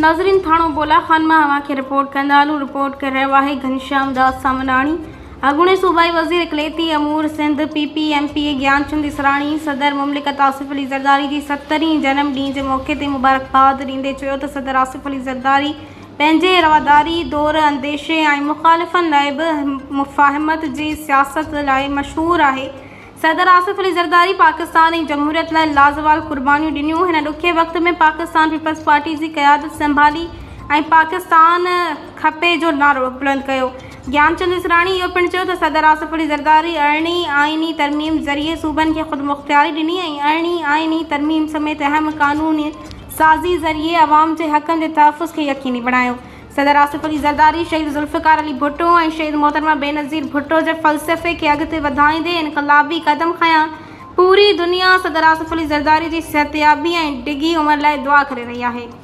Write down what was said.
ناظرين ٿاڻو بولا خان مان اوهان کي رپورٽ ڪندا هلون رپورٽ ڪري رهيو آهي گهنشيام داس سامناڻي اڳوڻي صوبائي وزير اقليتي امور Sindh P P M P A Gyan Chand Israni صدر مملڪت آصف علي زرداري جي 70 هين جنم ڏينهن جي موقعي تي مبارڪباد ڏيندي چيو ته صدر آصف علي زرداري پنهنجي رواداري دور انديشي ۽ مخالفن لاء به مفاهمت جي سياست لاء مشهور آهي صدر آصف علي زرداري پاڪستان ۽ جمهوريت لاء لازوال قربانيون ڏنيون، هن ڏکئي وقت ۾ پاڪستان پيپلز پارٽي جي قيادت سنڀالي ۽ پاڪستان کپي جو نعرو بلند ڪيو. گيانچند اسراڻي اهو پڻ چيو ته صدر آصف علي زرداري ارڙهين آئيني ترميم ذريعي صوبن کي خودمختياري ڏني ۽ ارڙهين آئيني ترميم سميت اهم قانون سازي ذريعي عوام جي حقن جي تحفظ کي يقيني بڻايو. صدر آصف علي زرداري شهيد ذوالفقار علي ڀٽو ۽ شهيد محترمه بينظير ڀٽو جي فلسفي کي اڳتي وڌائيندي انقلابي قدم کنيا، پوري دنيا صدر آصف علي زرداري جي صحتيابي ۽ ڊگهي عمر لاء دعا ڪري رهي آهي.